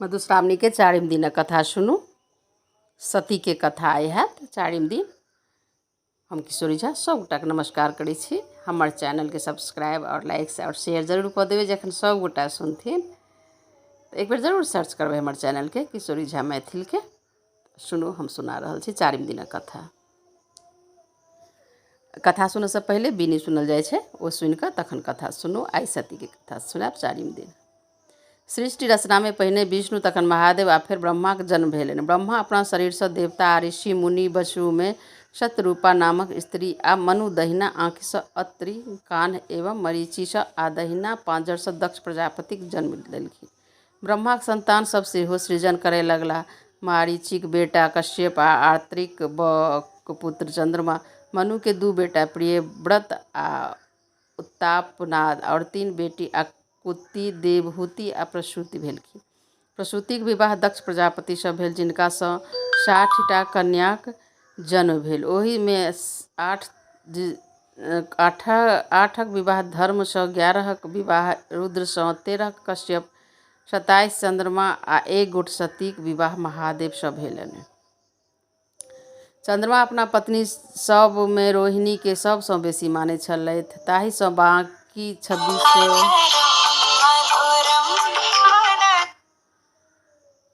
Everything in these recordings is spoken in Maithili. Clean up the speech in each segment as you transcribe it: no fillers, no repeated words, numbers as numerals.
मधुश्रावणीके चारिम दिनक कथा सुनू। सतीके कथा आइ हैत चारिम दिन। हम किशोरी झा सभगोटाके नमस्कार करै छी। हमर चैनलके सब्सक्राइब आओर लाइक आओर शेयर जरूर कऽ देबै। जखन सभगोटा सुनथिन तऽ एक बेर जरूर सर्च करबै हमर चैनलके किशोरी झा मैथिलके। सुनू, हम सुना रहल छी चारिम दिनक कथा। कथा सुनऽसँ पहिले बीनी सुनल जाइ छै, ओ सुनि कऽ तखन कथा सुनू। आइ सतीके कथा सुनायब चारिम दिन। सृष्टि रचनामे पहिने विष्णु, तखन महादेव आ फेर ब्रह्माक जन्म भेलनि। ब्रह्मा अपना शरीरसँ देवता आ ऋषि मुनि वसुमे शतरूपा नामक स्त्री आ मनु दहिना आँखिसँ अत्रि, कान्ह एवं मरीचिसँ आ दहिना पाँजरसँ दक्ष प्रजापतिक जन्म देलखिन। ब्रह्माक संतान सभ सेहो सृजन करय लगलाह। मारीचिक बेटा कश्यप आ आत्रिक पुत्र चन्द्रमा। मनुके 2 बेटा प्रियव्रत आ उत्तापनाद आओर 3 बेटी आकुति, देवहूति आ प्रसूति भेलखिन। प्रसूतिक विवाह दक्ष प्रजापतिसँ भेल, जिनकासँ 60टा कन्याक जन्म भेल। ओहिमे 8क विवाह धर्मसँ, 11क विवाह रुद्रसँ, 13 कश्यप, 27 चन्द्रमा आ 1 गोट सतीक विवाह महादेवसँ भेलनि। चन्द्रमा अपना पत्नी सभमे रोहिणीके सभसँ बेसी मानैत छलथि, ताहिसँ बाँकी 26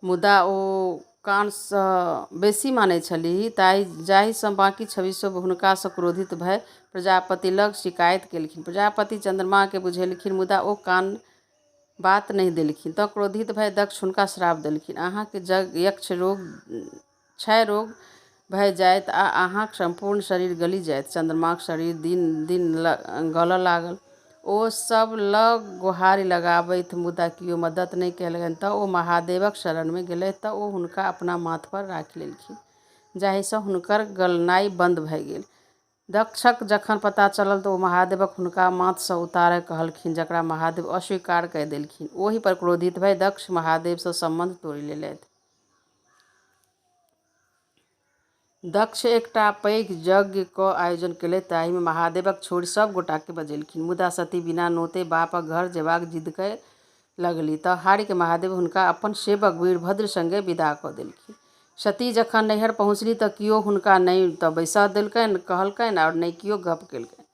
मुदा ओ कानसँ बेसी मानैत छलीह, ताहि जाहिसँ बाँकी 26 हुनकासँ क्रोधित भए प्रजापति लग शिकायत केलखिन। प्रजापति चन्द्रमाकेँ बुझेलखिन, मुदा ओ कान बात नहि देलखिन। तँ क्रोधित भए दक्ष हुनका श्राप देलखिन, अहाँके यक्ष रोग, क्षय रोग भए जायत आ अहाँक सम्पूर्ण शरीर गलि जायत। चन्द्रमाक शरीर दिन दिन गलऽ लागल। ओ सभ लग गोहारि लगाबथि, मुदा कियो मदति नहि केलकनि। तँ ओ महादेवक शरणमे गेलथि तँ ओ हुनका अपना माथ पर राखि लेलखिन, जाहिसँ हुनकर गलनाइ बन्द भए गेल। दक्षक जखन पता चलल तऽ ओ महादेवक हुनका माथसँ उतारय कहलखिन, जकरा महादेव अस्वीकार कए देलखिन। ओहि पर क्रोधित भए दक्ष महादेवसँ सम्बन्ध तोड़ि लेलथि। दक्ष एकटा पैघ यज्ञ क आयोजन केलथि, ताहिमे महादेवक छोड़ि सभ गोटाकेँ बजेलखिन। मुदा सती बिना नोते बापक घर जेबाक जिद कए लगली तँ हारि कऽ महादेव हुनका अपन सेवक वीरभद्र संगे विदा कऽ देलखिन। सती जखन नैहर पहुँचली तँ कियो हुनका नहि तँ बैसऽ देलकनि कहलकनि आओर नहि कियो गप्प केलकनि।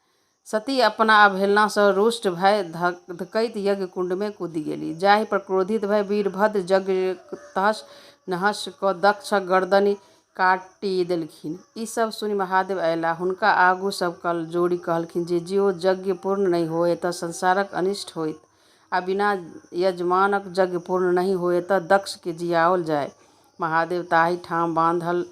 सती अपना अवहेलनासँ रुष्ट भए धधकैत यज्ञ कुण्डमे कूदि गेली, जाहि पर क्रोधित भए वीरभद्र यज्ञ तहस नहस कऽ दक्षक गरदनि काटि देलखिन। ई सब सुनि महादेव अयलाह। हुनका आगू सब कल जोड़ि कहलखिन जे ज्यों यज्ञ पूर्ण नहि होयत तँ संसारक अनिष्ट होयत आ बिना यजमानक यज्ञ पूर्ण नहि होयत तँ दक्षकेँ जियाओल जाय। महादेव ताहि ठाम बाँधल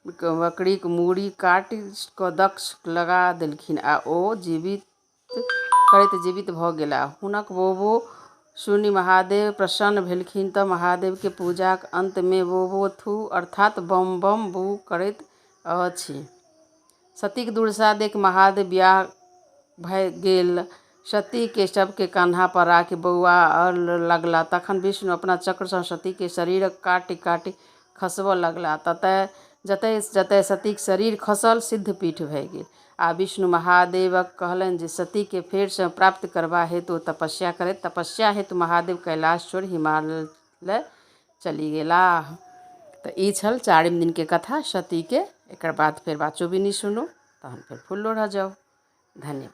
बकरीक मूड़ी काटि कऽ दक्ष लगा देलखिन आ ओ जीवित करैत जीवित भऽ गेलाह। हुनक बोबो सुनि महादेव प्रसन्न भेलखिन तँ महादेवके पूजाक अन्तमे बोबो थू अर्थात बम बम बू करैत अछि। सतीक दुर्दशा देखि महादेव बियाह भए गेल। सतीके शवके कन्हा पर राखि बौआअ लगलाह। तखन विष्णु अपना चक्रसँ सतीके शरीर काटि-काटि खसबऽ लगलाह। जतय-जतय सतीक शरीर खसल, सिद्धपीठ भए गेल। आ विष्णु महादेवक कहलनि जे सतीकेँ फेरसँ प्राप्त करबा हेतु ओ तपस्या करथि। तपस्या हेतु महादेव कैलाश छोड़ि हिमालय चलि गेलाह। तऽ ई छल चारिम दिनके कथा सतीके। एकर बाद फेर बाचो बिनी सुनू, तहन फेर फूल लोढ़ऽ जाउ। धन्यवाद।